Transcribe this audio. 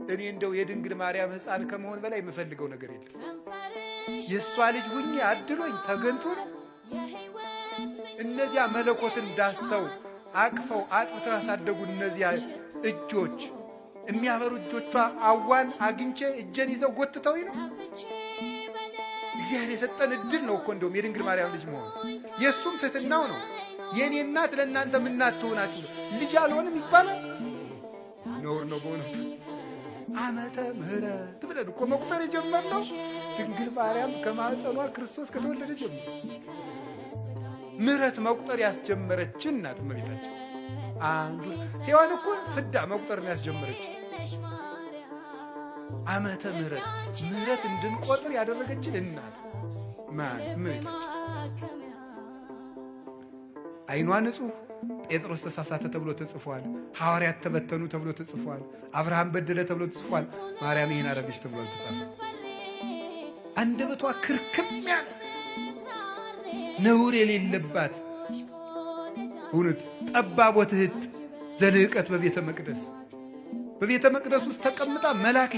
እኔ እንደው የድንግል ማርያም ሕፃን ከመሆን በላይ የምፈልገው ነገር የለም። የእሷ ልጅ ሁኜ አድሎኝ ተገንቶ ነው። እነዚያ መለኮትን ዳሰው አቅፈው አጥብተው ያሳደጉ እነዚያ እጆች፣ የሚያበሩ እጆቿ አዋን አግኝቼ እጄን ይዘው ጎትተውኝ ነው። እግዚአብሔር የሰጠን እድል ነው እኮ እንደውም የድንግል ማርያም ልጅ መሆን። የእሱም ትሕትናው ነው። የእኔ እናት ለእናንተም እናት ትሆናችሁ ልጅ አልሆንም ይባላል። ነውር ነው በእውነቱ። ዓመተ ምሕረት ብለን እኮ መቁጠር የጀመርነው ድንግል ማርያም ከማኅፀኗ ክርስቶስ ከተወለደ ጀምሮ ምሕረት መቁጠር ያስጀመረችን ናት እመቤታችን። አንዱ ሔዋን እኮ ፍዳ መቁጠር ነው ያስጀመረች። ዓመተ ምሕረት፣ ምሕረት እንድንቆጥር ያደረገችን እናት ማን? እመቤታችን። ዓይኗ ንጹሕ። ጴጥሮስ ተሳሳተ ተብሎ ተጽፏል። ሐዋርያት ተበተኑ ተብሎ ተጽፏል። አብርሃም በደለ ተብሎ ተጽፏል። ማርያም ይህን አደረገች ተብሎ አልተጻፈም። አንደበቷ ክርክም ያለ፣ ነውር የሌለባት፣ እውነት ጠባብ ወትሕት ዘልህቀት በቤተ መቅደስ፣ በቤተ መቅደስ ውስጥ ተቀምጣ መልአክ